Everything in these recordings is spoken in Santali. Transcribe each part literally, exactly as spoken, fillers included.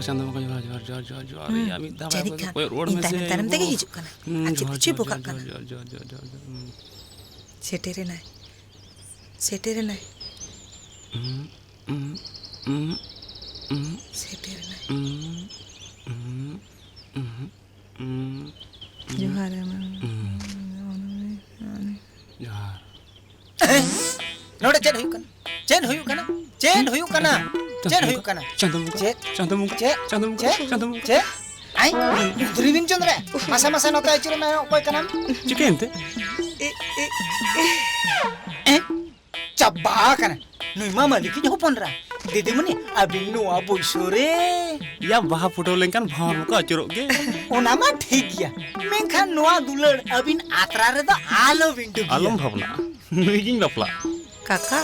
ᱪᱟᱸᱫᱚ ᱵᱚᱸᱜᱟ, ᱡᱚᱦᱟᱨ, ᱡᱚᱦᱟᱨ, ᱡᱚᱦᱟᱨ, ᱡᱚᱦᱟᱨ, ᱡᱚᱦᱟᱨ᱾ ᱦᱩᱸ, ᱤᱭᱟᱹ, ᱢᱤᱫ ᱫᱷᱟᱣ ᱡᱟᱹᱱᱤᱡ ᱵᱟᱨᱭᱟ ᱠᱷᱟᱱ ᱠᱚᱭᱚᱜ ᱨᱩᱣᱟᱹᱲ ᱤᱧ ᱢᱮᱥᱮ᱾ ᱛᱟᱭᱱᱚᱢ ᱛᱟᱭᱱᱚᱢ ᱛᱮᱜᱮ ᱦᱤᱡᱩᱜ ᱠᱟᱱᱟ᱾ ᱦᱩᱸ, ᱟᱨ ᱪᱮᱫ ᱡᱚᱦᱟᱨ, ᱪᱮᱫ ᱡᱚᱦᱟᱨ, ᱵᱚᱠᱟᱜ ᱡᱚᱦᱟᱨ, ᱠᱟᱱᱟ? ᱡᱚᱦᱟᱨ, ᱡᱚᱦᱟᱨ, ᱡᱚᱦᱟᱨ, ᱡᱚᱦᱟᱨ, ᱦᱩᱸ᱾ ᱥᱮᱴᱮᱨᱮᱱᱟᱭ, ᱥᱮᱴᱮᱨᱮᱱᱟᱭ᱾ ᱦᱩᱸ, ᱦᱩᱸ, ᱦᱩᱸ, ᱦᱩᱸ᱾ ᱥᱮᱴᱮᱨᱮᱱᱟᱭ᱾ ᱦᱩᱸ, ᱦᱩᱸ, ᱦᱩᱸ, ᱦᱩᱸ᱾ ᱡᱚᱦᱟᱨ ᱮᱢᱟᱱ᱾ ᱦᱩᱸ᱾ ᱡᱚᱦᱟᱨ᱾ ᱱᱚᱰᱮ ᱪᱮᱫ ᱦᱩᱭᱩᱜ ᱠᱟᱱᱟ? ᱪᱮᱫ ᱦᱩᱭᱩᱜ ᱠᱟᱱᱟ? ᱪᱮᱫ ᱦᱩᱭᱩᱜ ᱠᱟᱱᱟ? ᱪᱮᱫ ᱦᱩᱭᱩᱜ ᱠᱟᱱᱟ? ᱪᱟᱸᱫᱚ ᱵᱚᱸᱜᱟ, ᱪᱮᱫ? ᱪᱟᱸᱫᱚ ᱵᱚᱸᱜᱟ, ᱪᱮᱫ? ᱪᱟᱸᱫᱚ ᱵᱚᱸᱜᱟ, ᱪᱮᱫ? ᱪᱟᱸᱫᱚ ᱵᱚᱸᱜᱟ᱾ ᱪᱮᱫ? ᱟᱭ, ᱫᱩᱨᱤᱵᱤᱱ ᱪᱚᱸᱫᱽᱨᱟ, ᱢᱟᱥᱮ ᱢᱟᱥᱮ ᱱᱚᱛᱮ ᱟᱹᱪᱩᱨᱚᱜ ᱢᱮ, ᱚᱠᱚᱭ ᱠᱟᱱᱟᱢ? ᱪᱤᱠᱟᱹᱭᱮᱱ ᱛᱮ? ᱮ, ᱮ, ᱮ᱾ ᱮ? ᱪᱟᱵᱟ ᱟᱠᱟᱱᱟ᱾ ᱱᱩᱭ ᱢᱟ ᱢᱟᱹᱞᱤᱠᱤᱡ ᱦᱚᱯᱚᱱ ᱮᱨᱟ᱾ ᱫᱤᱫᱤᱢᱩᱱᱤ, ᱟᱹᱵᱤᱱ ᱱᱚᱣᱟ ᱵᱚᱭᱥᱚ ᱨᱮ᱾ ᱭᱟ, ᱵᱟᱦᱟ ᱯᱷᱩᱴᱟᱹᱣ ᱞᱮᱱᱠᱷᱟᱱ ᱵᱷᱟᱶᱟᱨ ᱢᱟᱠᱚ ᱟᱹᱪᱩᱨᱚᱜ ᱜᱮ᱾ ᱚᱱᱟ ᱢᱟ ᱴᱷᱤᱠ ᱜᱮᱭᱟ, ᱢᱮᱱᱠᱷᱟᱱ ᱱᱚᱣᱟ ᱫᱩᱞᱟᱹᱲ ᱟᱹᱵᱤᱱ ᱟᱛᱨᱟ ᱨᱮᱫᱚ ᱟᱞᱚᱵᱤᱱ ᱰᱩᱵᱤᱭᱟ᱾ ᱟᱞᱚᱢ ᱵᱷᱟᱵᱽᱱᱟᱜᱼᱟ, ᱱᱩᱭ ᱜᱤᱧ ᱵᱟᱯᱞᱟᱜᱼᱟ᱾ ᱠᱟᱠᱟ,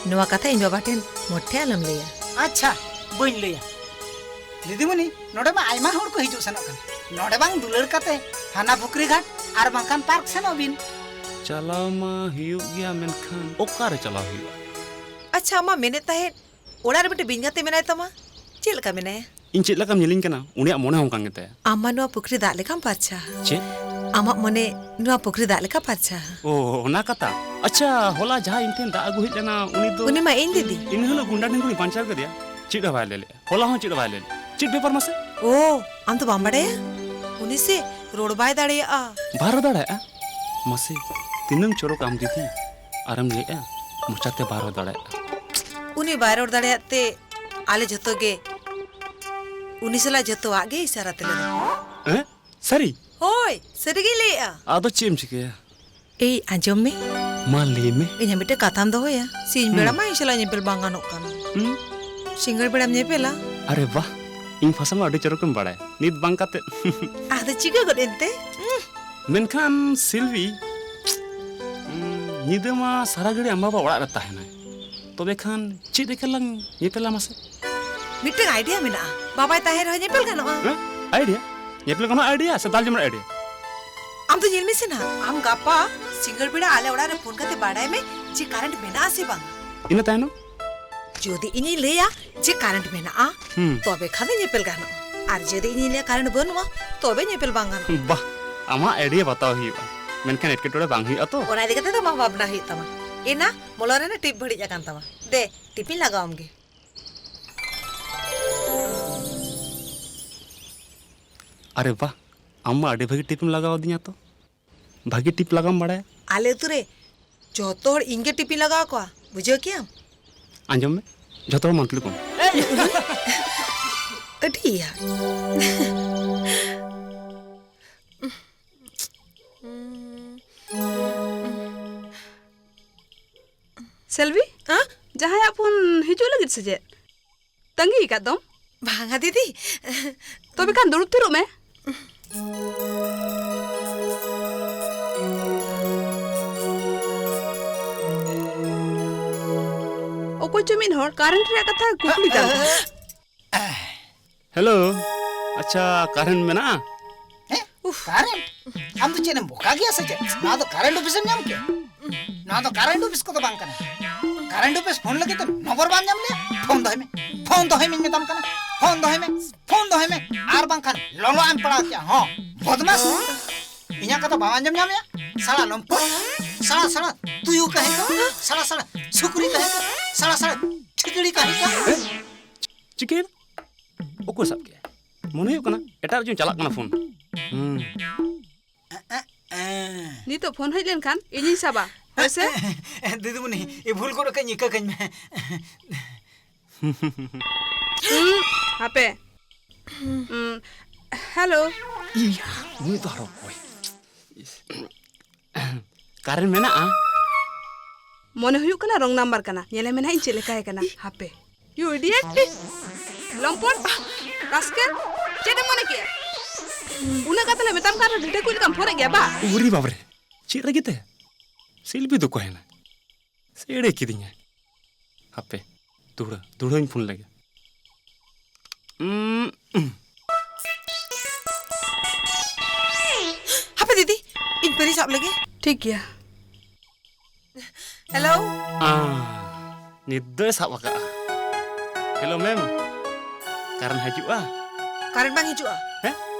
ᱱᱚᱣᱟ ᱠᱟᱛᱷᱟ ᱤᱧ ᱵᱟᱵᱟ ᱴᱷᱮᱱ ᱢᱚᱴᱷᱮ ᱟᱞᱚᱢ ᱞᱟᱹᱭᱟ᱾ ᱟᱪᱪᱷᱟ, ᱵᱟᱹᱧ ᱞᱟᱹᱭᱟ᱾ ᱫᱤᱫᱤᱢᱩᱱᱤ, ᱱᱚᱰᱮ ᱢᱟ ᱟᱭᱢᱟ ᱦᱚᱲ ᱠᱚ ᱦᱤᱡᱩᱜ ᱥᱮᱱᱚᱜ ᱠᱟᱱᱟ᱾ ᱱᱚᱰᱮ ᱵᱟᱝ ᱫᱩᱞᱟᱹᱲ ᱠᱟᱛᱮ ᱦᱟᱱᱟ ᱯᱩᱠᱷᱨᱤ ᱜᱷᱟᱴ ᱟᱨ ᱵᱟᱝᱠᱷᱟᱱ ᱯᱟᱨᱠ ᱥᱮᱱᱚᱜ ᱵᱤᱱ᱾ ᱪᱟᱞᱟᱣ ᱢᱟ ᱦᱩᱭᱩᱜ ᱜᱮᱭᱟ, ᱢᱮᱱᱠᱷᱟᱱ ᱚᱠᱟᱨᱮ ᱪᱟᱞᱟᱣ ᱦᱩᱭᱩᱜᱼᱟ? ᱟᱪᱪᱷᱟ, ᱟᱢᱟᱜ ᱢᱮᱱᱮᱫ ᱛᱟᱦᱮᱸᱫ ᱚᱲᱟᱜ ᱨᱮ ᱢᱤᱫᱴᱮᱱ ᱵᱤᱧ ᱜᱟᱛᱮ ᱢᱮᱱᱟᱭ ᱛᱟᱢᱟ, ᱪᱮᱫ ᱞᱮᱠᱟ ᱢᱮᱱᱟᱭᱟ? ᱤᱧ ᱪᱮᱫ ᱞᱮᱠᱟᱢ ᱧᱮᱞᱤᱧ ᱠᱟᱱᱟ, ᱩᱱᱤᱭᱟᱜ ᱢᱚᱱᱮ ᱦᱚᱸ ᱚᱱᱠᱟᱱ ᱜᱮᱛᱟᱭᱟ᱾ ᱟᱢ ᱢᱟ ᱱᱚᱣᱟ ᱯᱩᱠᱷᱨᱤ ᱫᱟᱜ ᱞᱮᱠᱟᱢ ᱯᱟᱨᱪᱷᱟ᱾ ᱪᱮᱫ? ᱟᱢᱟᱜ ᱢᱚᱱᱮ ᱱᱚᱣᱟ ᱯᱩᱠᱷᱨᱤ ᱫᱟᱜ ᱞᱮᱠᱟ ᱯᱟᱨᱪᱷᱟ᱾ ᱳ, ᱚᱱᱟ ᱠᱟᱛᱷᱟ᱾ ᱟᱪᱪᱷᱟ, ᱦᱚᱞᱟ ᱡᱟᱦᱟᱸ ᱤᱧ ᱴᱷᱮᱱ ᱫᱟᱜ ᱟᱹᱜᱩ ᱦᱮᱡ ᱞᱮᱱᱟ, ᱩᱱᱤ ᱫᱚ ᱩᱱᱤ ᱢᱟ ᱤᱧ ᱫᱤᱫᱤ᱾ ᱤᱱᱟᱹ ᱦᱤᱞᱳᱜ ᱜᱩᱱᱰᱟ ᱴᱷᱮᱱ ᱠᱷᱚᱱᱤᱧ ᱵᱟᱧᱪᱟᱣ ᱠᱮᱫᱮᱭᱟ, ᱪᱮᱫ ᱦᱚᱸ ᱵᱟᱭ ᱞᱟᱹᱭ ᱞᱮᱫᱼᱟ᱾ ᱦᱚᱞᱟ ᱦᱚᱸ ᱪᱮᱫ ᱦᱚᱸ ᱵᱟᱭ ᱞᱟᱹᱭ ᱞᱮᱫᱼᱟ᱾ ᱪᱮᱫ ᱵᱮᱯᱟᱨ ᱢᱟᱥᱮ? ᱳ, ᱟᱢ ᱫᱚ ᱵᱟᱢ ᱵᱟᱰᱟᱭᱟ? ᱩᱱᱤ ᱥᱮ ᱨᱚᱲ ᱵᱟᱭ ᱫᱟᱲᱮᱭᱟᱜᱼᱟ᱾ ᱵᱟᱭ ᱨᱚᱲ ᱫᱟᱲᱮᱭᱟᱜᱼᱟ? ᱢᱟᱥᱮ, ᱛᱤᱱᱟᱹᱜ ᱪᱚᱨᱚᱠ ᱟᱢ ᱫᱤᱫᱤ, ᱟᱨᱮᱢ ᱞᱟᱹᱭᱮᱫᱼᱟ ᱢᱚᱪᱟᱛᱮ ᱵᱟᱭ ᱨᱚᱲ ᱫᱟᱲᱮᱭᱟᱜᱼᱟ᱾ ᱩᱱᱤ ᱵᱟᱭ ᱨᱚᱲ ᱫᱟᱲᱮᱭᱟᱜ ᱛᱮ ᱟᱞᱮ ᱡᱷᱚᱛᱚ ᱜᱮ ᱩᱱᱤ ᱥᱟᱞᱟᱜ ᱡᱷᱚᱛᱚᱣᱟᱜ ᱜᱮ ᱤᱥᱟᱨᱟ ᱛᱮᱞᱮ ᱨᱚᱲᱟ᱾ ᱦᱮᱸ? ᱥᱟᱹᱨᱤ? ᱦᱳᱭ, ᱥᱟᱹᱨᱤᱜᱤᱧ ᱞᱟᱹᱭᱮᱜᱼᱟ᱾ ᱟᱫᱚ ᱪᱮᱫ ᱮᱢ ᱪᱤᱠᱟᱹᱭᱟ? ᱮᱭ, ᱟᱸᱡᱚᱢ ᱢᱮ᱾ ᱢᱟ ᱞᱟᱹᱭ ᱢᱮ᱾ ᱤᱧᱟᱹᱜ ᱢᱤᱫᱴᱮᱱ ᱠᱟᱛᱷᱟᱢ ᱫᱚᱦᱚᱭᱟ᱾ ᱥᱤᱧ ᱦᱩᱸ᱾ ᱵᱮᱲᱟ ᱢᱟ ᱤᱧ ᱥᱟᱞᱟᱜ ᱧᱮᱯᱮᱞ ᱵᱟᱝ ᱜᱟᱱᱚᱜ ᱠᱟᱱᱟ᱾ ᱦᱩᱸ᱾ ᱥᱤᱸᱜᱟᱹᱲ ᱵᱮᱲᱟᱢ ᱧᱮᱯᱮᱞᱟ? ᱟᱨᱮ ᱵᱟᱦ, ᱤᱧ ᱯᱷᱟᱥᱟ ᱢᱟ ᱟᱹᱰᱤ ᱪᱚᱨᱚᱠᱮᱢ ᱵᱟᱲᱟᱭ᱾ ᱱᱤᱛ ᱵᱟᱝ ᱠᱟᱛᱮ᱾ ᱟᱫᱚ ᱪᱤᱠᱟᱹ ᱜᱚᱫ ᱮᱱᱛᱮ? ᱩᱸᱦ᱾ ᱢᱮᱱᱠᱷᱟᱱ ᱥᱤᱞᱵᱤ, ᱩᱸ, ᱧᱤᱫᱟᱹ ᱢᱟ ᱥᱟᱨᱟ ᱜᱷᱟᱹᱲᱤ ᱟᱢ ᱵᱟᱵᱟ ᱚᱲᱟᱜ ᱨᱮ ᱛᱟᱦᱮᱱᱟᱭ᱾ ᱛᱚᱵᱮ ᱠᱷᱟᱱ ᱪᱮᱫ ᱮᱠᱟᱞ ᱞᱟᱝ ᱧᱮᱯᱮᱞᱟ ᱢᱟᱥᱮ? ᱢᱤᱫᱴᱟᱝ idea ᱢᱮᱱᱟᱜᱼᱟ, ᱵᱟᱵᱟᱭ ᱛᱟᱦᱮᱸ ᱨᱮᱦᱚᱸ ᱧᱮᱯᱮᱞ ᱜᱟᱱᱚᱜᱼᱟ᱾ ᱦᱮᱸ? Idea? ᱧᱮᱯᱮᱞ ᱜᱟᱱᱚᱜ idea ᱥᱮ ᱫᱟᱞ ᱡᱚᱢ ᱨᱮᱱᱟᱜ idea? ᱟᱢ ᱫᱚ ᱧᱮᱞ ᱢᱮᱥᱮ ᱱᱟᱦᱟᱜ, ᱟᱢ ᱜᱟᱯᱟ ᱥᱤᱸᱜᱟᱹᱲ ᱵᱮᱲᱟ ᱟᱞᱮ ᱚᱲᱟᱜ ᱨᱮ ᱯᱷᱳᱱ ᱠᱟᱛᱮ ᱵᱟᱲᱟᱭ ᱢᱮ ᱡᱮ current ᱢᱮᱱᱟᱜᱼᱟ ᱥᱮ ᱵᱟᱝ᱾ ᱤᱱᱟᱹ ᱛᱟᱭᱱᱚᱢ? ᱡᱩᱫᱤ ᱤᱧᱤᱧ ᱞᱟᱹᱭᱟ ᱡᱮ ᱠᱟᱨᱮᱱᱴ ᱢᱮᱱᱟᱜᱼᱟ, ᱦᱩᱸ᱾ ᱛᱚᱵᱮ ᱠᱷᱟᱱ ᱫᱚ ᱧᱮᱯᱮᱞ ᱜᱟᱱᱚᱜᱼᱟ᱾ ᱟᱨ ᱡᱩᱫᱤ ᱤᱧᱤᱧ ᱞᱟᱹᱭᱟ ᱠᱟᱨᱮᱱᱴ ᱵᱟᱹᱱᱩᱜᱼᱟ, ᱛᱚᱵᱮ ᱧᱮᱯᱮᱞ ᱵᱟᱝ ᱜᱟᱱᱚᱜᱼᱟ᱾ ᱵᱟᱦ, ᱟᱢᱟᱜ ᱟᱭᱰᱤᱭᱟ ᱵᱟᱛᱟᱣ ᱦᱩᱭᱩᱜᱼᱟ, ᱢᱮᱱᱠᱷᱟᱱ ᱮᱴᱠᱮᱴᱚᱬᱮ ᱵᱟᱝ ᱦᱩᱭᱩᱜᱼᱟ ᱛᱚ? ᱚᱱᱟ ᱤᱫᱤ ᱠᱟᱛᱮ ᱫᱚ ᱵᱟᱝ ᱵᱷᱟᱵᱽᱱᱟ ᱦᱩᱭᱩᱜ ᱛᱟᱢᱟ᱾ ᱮᱱᱟ, ᱢᱚᱞᱚᱝ ᱨᱮ ᱴᱤᱯ ᱵᱟᱹᱲᱤᱡ ᱟᱠᱟᱱ ᱛᱟᱢᱟ᱾ ᱫᱮ, ᱴᱤᱯᱤᱧ ᱞᱟᱜᱟᱣᱟᱢ ᱜᱮ᱾ ᱟᱨᱮ ᱵᱟᱦ, ᱟᱢ ᱢᱟ ᱟᱹᱰᱤ ᱵᱷᱟᱹᱜᱤ ᱴᱤᱯᱮᱢ ᱞᱟᱜᱟᱣ ᱟᱹᱫᱤᱧᱟ ᱛᱚ᱾ ᱵᱷᱟᱹᱜᱤ ᱴᱤᱯ ᱞᱟᱜᱟᱣᱟᱢ ᱵᱟᱲᱟᱭᱟ᱾ ᱟᱞᱮ ᱟᱹᱛᱩ ᱨᱮ ᱡᱚᱛᱚ ᱦᱚᱲ ᱤᱧ ᱜᱮ ᱴᱤᱯᱤᱧ ᱞᱟᱜᱟᱣ ᱟᱠᱚᱣᱟ, ᱵᱩᱡᱷᱟᱹᱣ ᱠᱮᱭᱟᱢ? ᱟᱸᱡᱚᱢ ᱢᱮ, ᱡᱚᱛᱚ ᱦᱚᱲ ᱢᱟᱱᱛᱞᱤ ᱠᱚᱢ᱾ ᱟᱹᱰᱤ ᱤᱭᱟ᱾ ᱥᱮᱞᱵᱤ, ᱦᱮᱸ? ᱡᱟᱦᱟᱸᱭᱟᱜ ᱯᱷᱳᱱ ᱦᱤᱡᱩᱜ ᱞᱟᱹᱜᱤᱫ ᱥᱮ ᱪᱮᱫ? ᱛᱟᱺᱜᱤ ᱟᱠᱟᱫ ᱫᱚᱢ? ᱵᱟᱝᱟ ᱫᱤᱫᱤ᱾ ᱛᱚᱵᱮ ᱠᱷᱟᱱ ᱫᱩᱲᱩᱵ ᱛᱷᱤᱨᱚᱜ ᱢᱮ᱾ ᱚᱠᱚᱭ ᱪᱚ ᱢᱤᱫ ᱦᱚᱲ ᱠᱟᱨᱮᱱᱴ ᱨᱮᱭᱟᱜ ᱠᱟᱛᱷᱟ ᱠᱩᱠᱞᱤ ᱠᱟᱱ ᱛᱟᱦᱮᱸᱫ᱾ ᱦᱮᱞᱳ, ᱟᱪᱪᱷᱟ, ᱠᱟᱨᱮᱱᱴ ᱢᱮᱱᱟᱜᱼᱟ? ᱦᱮᱸ? ᱠᱟᱨᱮᱱᱴ? ᱟᱢ ᱫᱚ ᱪᱮᱫ ᱮᱢ ᱵᱚᱠᱟ ᱜᱮᱭᱟ ᱥᱮ ᱪᱮᱫ? ᱱᱚᱣᱟ ᱫᱚ ᱠᱟᱨᱮᱱᱴ ᱚᱯᱷᱤᱥ ᱮᱢ ᱧᱟᱢ ᱠᱮᱫ? ᱱᱚᱣᱟ ᱫᱚ ᱠᱟᱨᱮᱱᱴ ᱚᱯᱷᱤᱥ ᱠᱚᱫᱚ ᱵᱟᱝ ᱠᱟᱱᱟ᱾ ᱠᱟᱨᱮᱱᱴ ᱚᱯᱷᱤᱥ ᱯᱷᱳᱱ ᱞᱟᱹᱜᱤᱫ ᱫᱚ ᱱᱚᱢᱵᱚᱨ ᱵᱟᱢ ᱧᱟᱢ ᱞᱮᱭᱟ? ᱯᱷᱳᱱ ᱫᱚᱦᱚᱭ ᱢᱮ, ᱯᱷᱳᱱ ᱫᱚᱦᱚᱭ ᱢᱮᱧ ᱢᱮᱛᱟᱢ ᱠᱟᱱᱟ, ᱯᱷᱳᱱ ᱫᱚᱦᱚᱭ ᱢᱮ, ᱯᱷᱳᱱ ᱫᱚᱦᱚᱭ ᱢᱮ᱾ ᱟᱨ ᱵᱟᱝᱠᱷᱟᱱ ᱞᱚᱞᱚ ᱮᱢ ᱯᱟᱲᱟᱣ ᱠᱮᱭᱟ᱾ ᱦᱚᱸ, ᱵᱚᱫᱢᱟᱥ᱾ ᱤᱧᱟᱹᱜ ᱠᱟᱛᱷᱟ ᱵᱟᱢ ᱟᱸᱡᱚᱢ ᱧᱟᱢᱮᱭᱟ? ᱥᱟᱲᱟ ᱞᱚᱢᱯᱚᱴ, ᱥᱟᱲᱟ ᱥᱟᱲᱟ ᱛᱩᱭᱩ ᱠᱟᱹᱦᱤ ᱠᱚ, ᱥᱟᱲᱟ ᱥᱟᱲᱟ ᱥᱩᱠᱨᱤ ᱠᱟᱹᱦᱤ ᱠᱚ, ᱥᱟᱲᱟ ᱥᱟᱲᱟ ᱴᱷᱤᱠᱲᱤ ᱠᱟᱹᱦᱤ ᱠᱚ᱾ ᱪᱤᱠᱟᱹᱭᱮᱱᱟ? ᱚᱠᱚᱭ ᱥᱟᱵ ᱠᱮᱜᱼᱟ? ᱢᱚᱱᱮ ᱦᱩᱭᱩᱜ ᱠᱟᱱᱟ ᱮᱴᱟᱜ ᱨᱮᱪᱚᱝ ᱪᱟᱞᱟᱜ ᱠᱟᱱᱟ ᱯᱷᱳᱱ᱾ ᱦᱩᱸ᱾ ᱱᱤᱛᱚᱜ ᱯᱷᱳᱱ ᱦᱮᱡ ᱞᱮᱱᱠᱷᱟᱱ ᱤᱧᱤᱧ ᱥᱟᱵᱟ, ᱦᱳᱭ ᱥᱮ? ᱫᱤᱫᱤᱢᱩᱱᱤ, ᱤ ᱵᱷᱩᱞ ᱜᱚᱫ ᱟᱠᱟᱫ ᱤᱠᱟᱹ ᱠᱟᱹᱧ ᱢᱮ᱾ ᱦᱩᱸ, ᱦᱟᱯᱮ᱾ ᱦᱩᱸ, ᱦᱮᱞᱳ᱾ ᱤᱭᱟ, ᱱᱩᱭ ᱫᱚ ᱟᱨᱚ ᱚᱠᱚᱭ? ᱠᱟᱨᱮᱱᱴ ᱢᱮᱱᱟᱜᱼᱟ? ᱢᱚᱱᱮ ᱦᱩᱭᱩᱜ ᱠᱟᱱᱟ ᱨᱚᱝ ᱱᱟᱢᱵᱟᱨ ᱠᱟᱱᱟ᱾ ᱧᱮᱞᱮ ᱢᱮ ᱱᱟᱦᱟᱜ ᱤᱧ ᱪᱮᱫ ᱞᱮᱠᱟᱭ ᱠᱟᱱᱟ᱾ ᱦᱟᱯᱮ᱾ You idiot! ᱞᱚᱢᱯᱚᱴ! ᱨᱟᱥᱠᱮᱞ! ᱪᱮᱫ ᱮᱢ ᱢᱚᱱᱮ ᱠᱮᱜᱼᱟ? ᱩᱱᱟᱹᱜ ᱠᱟᱛᱷᱟ ᱞᱮ ᱢᱮᱛᱟᱢ ᱠᱟᱱ ᱨᱮᱦᱚᱸ ᱰᱷᱤᱸᱰᱟᱹ ᱠᱩᱡ ᱞᱮᱠᱟᱢ ᱯᱷᱳᱱᱮᱫ ᱜᱮᱭᱟ ᱵᱟ? ᱩᱨᱤ ᱵᱟᱵᱨᱮ! ᱪᱮᱫ ᱞᱟᱹᱜᱤᱫ ᱛᱮ? ᱥᱤᱞᱵᱤ ᱫᱚ ᱚᱠᱚᱭᱮᱱᱟ? ᱥᱮ ᱮᱲᱮ ᱠᱤᱫᱤᱧᱟ? ᱦᱟᱯᱮ, ᱫᱩᱲᱦᱟᱹ, ᱫᱩᱲᱦᱟᱹᱧ ᱯᱷᱳᱱ ᱞᱮᱜᱮ᱾ ᱩᱸ, ᱩᱸ᱾ ᱦᱟᱯᱮ ᱫᱤᱫᱤ, ᱤᱧ ᱯᱟᱹᱨᱤ ᱥᱟᱵ ᱞᱮᱜᱮ᱾ ᱴᱷᱤᱠ ᱜᱮᱭᱟ᱾ ᱦᱮᱞᱳ᱾ ᱟᱸ, ᱱᱤᱛ ᱫᱚᱭ ᱥᱟᱵ ᱟᱠᱟᱫᱼᱟ᱾ ᱦᱮᱞᱳ ᱢᱮᱢ, ᱠᱟᱨᱮᱱ ᱦᱤᱡᱩᱜᱼᱟ? ᱠᱟᱨᱮᱱ ᱵᱟᱝ ᱦᱤᱡᱩᱜᱼᱟ᱾ ᱦᱮᱸ?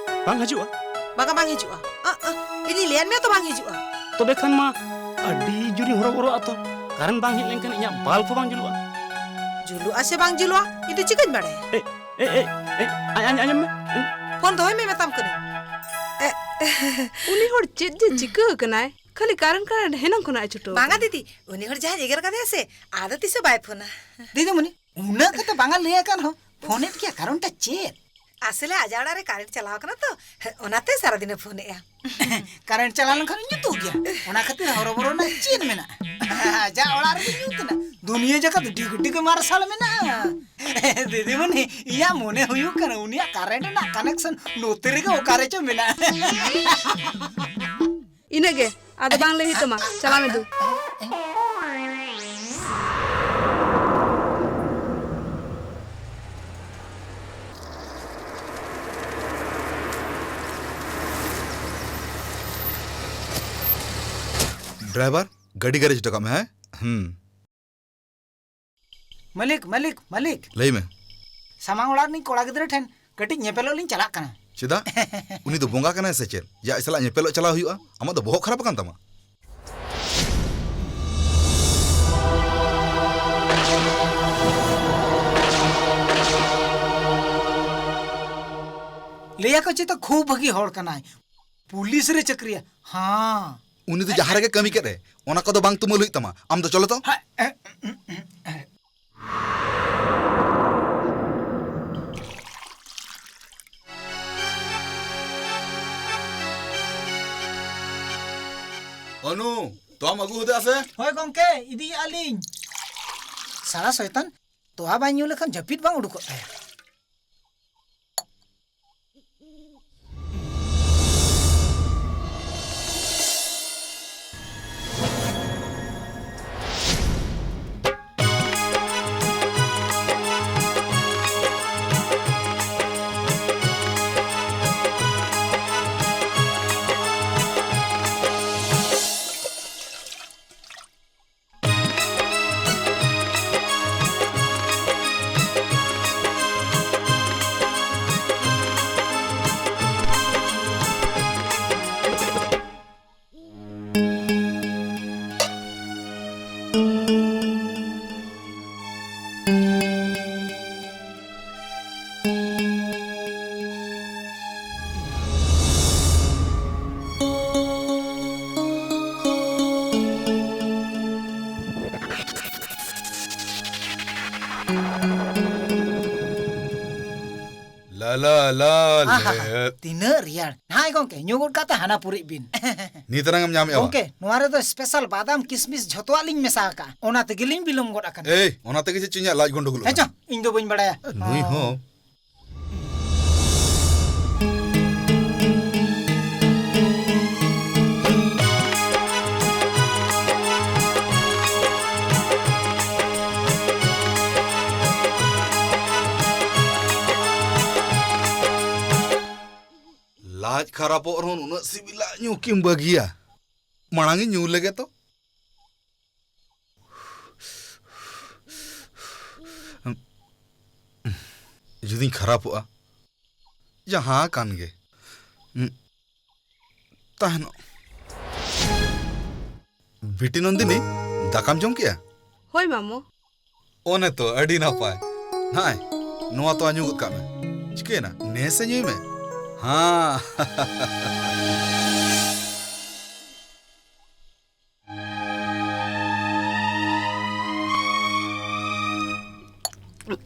ᱵᱟᱝ ᱦᱤᱡᱩᱜᱼᱟ? ᱵᱟᱝᱟ, ᱵᱟᱝ ᱦᱤᱡᱩᱜᱼᱟ᱾ ᱟᱸ, ᱟᱸ, ᱤᱧᱤᱧ ᱞᱟᱹᱭᱟᱫ ᱢᱮᱭᱟ ᱛᱚ, ᱵᱟᱝ ᱦᱤᱡᱩᱜᱼᱟ᱾ ᱛᱚᱵᱮ ᱠᱷᱟᱱ ᱢᱟ ᱟᱹᱰᱤ ᱡᱳᱨᱤᱧ ᱦᱚᱨᱚᱵᱚᱨᱚᱜᱼᱟ ᱛᱚ᱾ ᱠᱟᱨᱮᱱ ᱵᱟᱝ ᱦᱮᱡ ᱞᱮᱱᱠᱷᱟᱱ ᱤᱧᱟᱹᱜ ᱵᱟᱞᱵ ᱦᱚᱸ ᱵᱟᱝ ᱡᱩᱞᱩᱜᱼᱟ᱾ ᱡᱩᱞᱩᱜᱼᱟ ᱥᱮ ᱵᱟᱝ ᱡᱩᱞᱩᱜᱼᱟ, ᱤᱧ ᱫᱚ ᱪᱤᱠᱟᱹᱧ ᱵᱟᱲᱟᱭᱟ? ᱮ, ᱮ, ᱮ, ᱮ, ᱟᱸ-, ᱟᱸ-, ᱟᱸᱡᱚᱢ ᱢᱮ᱾ ᱯᱷᱳᱱ ᱫᱚᱦᱚᱭ ᱢᱮ, ᱢᱮᱛᱟᱢ ᱠᱟᱹᱱᱟᱹᱧ᱾ ᱮ, ᱩᱱᱤ ᱦᱚᱲ ᱪᱮᱫ ᱡᱮ ᱪᱤᱠᱟᱹ ᱟᱠᱟᱱᱟᱭ? ᱠᱷᱟᱹᱞᱤ ᱠᱟᱨᱮᱱ ᱠᱟᱨᱮᱱ ᱦᱮᱱᱟᱝ ᱠᱷᱚᱱᱟᱜ ᱮ ᱪᱷᱩᱴᱟᱹᱣ ᱵᱟᱝᱟ ᱟᱠᱟᱱᱟ᱾ ᱫᱤᱫᱤ, ᱩᱱᱤ ᱦᱚᱲ ᱡᱟᱦᱟᱸᱭ ᱮᱜᱮᱨ ᱠᱟᱫᱮᱭᱟ ᱥᱮ, ᱟᱫᱚ ᱛᱤᱥ ᱦᱚᱸ ᱵᱟᱭ ᱯᱷᱳᱱᱟ᱾ ᱫᱤᱫᱤᱢᱩᱱᱤ, ᱩᱱᱟᱹᱜ ᱠᱟᱛᱮ ᱵᱟᱝᱟ ᱞᱟᱹᱭ ᱟᱠᱟᱱ ᱦᱚᱸ, ᱯᱷᱳᱱᱮᱫ ᱜᱮᱭᱟ, ᱠᱟᱨᱚᱱᱴᱟ ᱪᱮᱫ? ᱟᱥᱚᱞᱮ ᱟᱡᱟᱜ ᱚᱲᱟᱜ ᱨᱮ ᱠᱟᱨᱮᱱᱴ ᱪᱟᱞᱟᱣ ᱠᱟᱱᱟ ᱛᱚ, ᱚᱱᱟᱛᱮ ᱥᱟᱨᱟᱫᱤᱱᱮ ᱯᱷᱳᱱᱮᱫᱼᱟ᱾ ᱠᱟᱨᱮᱱᱴ ᱪᱟᱞᱟᱣ ᱞᱮᱱᱠᱷᱟᱱ ᱧᱩᱛᱩᱜ ᱜᱮᱭᱟ, ᱚᱱᱟ ᱠᱷᱟᱹᱛᱤᱨ ᱦᱚᱨᱚᱵᱚᱨᱚ ᱨᱮᱱᱟᱜ ᱪᱮᱫ ᱢᱮᱱᱟᱜᱼᱟ? ᱟᱡᱟᱜ ᱚᱲᱟᱜ ᱨᱮᱜᱮ ᱧᱩᱛ ᱮᱱᱟ, ᱫᱩᱱᱤᱭᱟᱹ ᱡᱟᱠᱟᱛ ᱰᱤᱜᱽ ᱰᱤᱜᱽ ᱢᱟᱨᱥᱟᱞ ᱢᱮᱱᱟᱜᱼᱟ᱾ ᱫᱤᱫᱤᱢᱩᱱᱤ, ᱤᱧᱟᱹᱜ ᱢᱚᱱᱮ ᱦᱩᱭᱩᱜ ᱠᱟᱱᱟ ᱩᱱᱤᱭᱟᱜ ᱠᱟᱨᱮᱱᱴ ᱨᱮᱱᱟᱜ ᱠᱟᱱᱮᱠᱥᱚᱱ ᱱᱚᱛᱮ ᱨᱮᱜᱮ ᱚᱠᱟᱨᱮ ᱪᱚ ᱢᱮᱱᱟᱜᱼᱟ᱾ ᱤᱱᱟᱹᱜ ᱜᱮ, ᱟᱫᱚ ᱵᱟᱝ ᱞᱟᱹᱭ ᱦᱩᱭᱩᱜ ᱛᱟᱢᱟ᱾ ᱪᱟᱞᱟᱜ ᱢᱮ ᱫᱩ᱾ ᱰᱨᱟᱭᱵᱷᱟᱨ, ᱜᱟᱹᱰᱤ ᱜᱮᱨᱮᱡᱽ ᱦᱚᱴᱚ ᱠᱟᱜ ᱢᱮ, ᱦᱮᱸ? ᱦᱩᱸ᱾ ᱢᱟᱹᱞᱤᱠ, ᱢᱟᱹᱞᱤᱠ, ᱢᱟᱹᱞᱤᱠ᱾ ᱞᱟᱹᱭ ᱢᱮ᱾ ᱥᱟᱢᱟᱝ ᱚᱲᱟᱜ ᱨᱤᱱᱤᱡ ᱠᱚᱲᱟ ᱜᱤᱫᱽᱨᱟᱹ ᱴᱷᱮᱱ ᱠᱟᱹᱴᱤᱡ ᱧᱮᱯᱮᱞᱚᱜ ᱞᱤᱧ ᱪᱟᱞᱟᱜ ᱠᱟᱱᱟ᱾ ᱪᱮᱫᱟᱜ? ᱩᱱᱤ ᱫᱚ ᱵᱚᱸᱜᱟ ᱠᱟᱱᱟᱭ ᱥᱮ ᱪᱮᱫ? ᱡᱮ ᱟᱡ ᱥᱟᱞᱟᱜ ᱧᱮᱯᱮᱞᱚᱜ ᱪᱟᱞᱟᱣ ᱦᱩᱭᱩᱜᱼᱟ? ᱟᱢᱟᱜ ᱫᱚ ᱵᱚᱦᱚᱜ ᱠᱷᱟᱨᱟᱯ ᱟᱠᱟᱱ ᱛᱟᱢᱟ? ᱞᱟᱹᱭᱟᱠᱚ ᱪᱮᱛᱟ ᱠᱷᱩᱵ ᱵᱷᱟᱹᱜᱤ ᱦᱚᱲ ᱠᱟᱱᱟᱭ, ᱯᱩᱞᱤᱥ ᱨᱮ ᱪᱟᱹᱠᱨᱤᱭᱟ᱾ ᱦᱟᱸ᱾ ᱩᱱᱤ ᱫᱚ ᱡᱟᱦᱟᱸ ᱨᱮᱜᱮ ᱠᱟᱹᱢᱤ ᱠᱮᱫ ᱮ, ᱚᱱᱟ ᱠᱚᱫᱚ ᱵᱟᱝ ᱛᱩᱢᱟᱹᱞ ᱦᱩᱭᱩᱜ ᱛᱟᱢᱟ᱾ ᱟᱢ ᱫᱚ ᱪᱚᱞᱚ ᱛᱚ᱾ ᱦᱮᱸ᱾ ᱚᱱᱩ, ᱛᱚᱣᱟᱢ ᱟᱹᱜᱩ ᱦᱚᱫᱟ ᱥᱮ? ᱦᱳᱭ ᱜᱚᱝᱠᱮ, ᱤᱫᱤᱭᱮᱫᱼᱟ ᱞᱤᱧ᱾ ᱥᱟᱞᱟ ᱥᱚᱭᱛᱟᱱ, ᱛᱚᱣᱟ ᱵᱟᱭ ᱧᱩ ᱞᱮᱠᱷᱟᱱ ᱡᱟᱹᱯᱤᱫ ᱵᱟᱝ ᱩᱰᱩᱠᱚᱜ ᱛᱟᱭᱟ᱾ ᱞᱟ, ᱞᱟ, ᱞᱟ, ᱟᱦᱟ, ᱞᱮ᱾ ᱛᱤᱱᱟᱹᱜ ᱨᱮᱭᱟᱲ᱾ ᱱᱟᱦᱟᱭ ᱜᱚᱝᱠᱮ, ᱧᱩ ᱜᱚᱫ ᱠᱟᱛᱮ ᱦᱟᱱᱟ ᱯᱩᱨᱤᱜ ᱵᱤᱱ᱾ ᱱᱤᱛ ᱨᱮᱱᱟᱜ ᱮᱢ ᱧᱟᱢᱮᱜᱼᱟ ᱵᱟ? ᱜᱚᱝᱠᱮ, ᱱᱚᱣᱟ ᱨᱮᱫᱚ special ᱵᱟᱫᱟᱢ ᱠᱤᱥᱢᱤᱥ ᱡᱷᱚᱛᱚᱣᱟᱜ ᱞᱤᱧ ᱢᱮᱥᱟ ᱟᱠᱟᱜᱼᱟ᱾ ᱚᱱᱟ ᱛᱮᱜᱮ ᱞᱤᱧ ᱵᱤᱞᱚᱢ ᱜᱚᱫ ᱟᱠᱟᱱᱟ᱾ ᱮᱭ, ᱚᱱᱟ ᱛᱮᱜᱮ ᱪᱮᱫ ᱪᱚ ᱤᱧᱟᱹᱜ ᱞᱟᱡ ᱜᱚᱱᱰᱚᱜᱳᱞᱚᱜ ᱦᱮᱸ ᱠᱟᱱᱟ᱾ ᱪᱚ, ᱤᱧ ᱫᱚ ᱵᱟᱹᱧ ᱵᱟᱲᱟᱭᱟ᱾ ᱱᱩᱭ ᱦᱚᱸ᱾ ᱞᱟᱡ ᱠᱷᱟᱨᱟᱯᱚᱜ ᱨᱮᱦᱚᱸ ᱱᱩᱱᱟᱹᱜ ᱥᱤᱵᱤᱞᱟᱜ ᱧᱩ ᱠᱤᱢ ᱵᱟᱹᱜᱤᱭᱟ? ᱢᱟᱲᱟᱝ ᱤᱧ ᱧᱩ ᱞᱮᱜᱮ ᱛᱚ᱾ ᱡᱩᱫᱤᱧ ᱠᱷᱟᱨᱟᱯᱚᱜᱼᱟ, ᱡᱟᱦᱟᱸ ᱠᱟᱱ ᱜᱮ, ᱩᱸ, ᱛᱟᱦᱮᱱᱚᱜ᱾ ᱵᱤᱴᱤ ᱱᱚᱱᱫᱤᱱᱤ, ᱫᱟᱠᱟᱢ ᱡᱚᱢ ᱠᱮᱜᱼᱟ? ᱦᱳᱭ, ᱢᱟᱢᱚ᱾ ᱚᱱᱮ ᱛᱚ, ᱟᱹᱰᱤ ᱱᱟᱯᱟᱭ᱾ ᱱᱟᱭ, ᱱᱚᱣᱟ ᱛᱚᱣᱟ ᱧᱩ ᱜᱚᱫ ᱠᱟᱜ ᱢᱮ᱾ ᱪᱤᱠᱟᱹᱭᱮᱱᱟ? ᱱᱮᱥᱮ ᱧᱩᱭ ᱢᱮ᱾ ᱦᱟᱸ᱾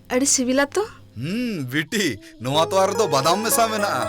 ᱟᱹᱰᱤ ᱥᱤᱵᱤᱞᱟ ᱛᱚ᱾ ᱦᱩᱸ, ᱵᱤᱴᱤ, ᱱᱚᱣᱟ ᱛᱚᱣᱟ ᱨᱮᱫᱚ ᱵᱟᱫᱟᱢ ᱢᱮᱥᱟ ᱢᱮᱱᱟᱜᱼᱟ᱾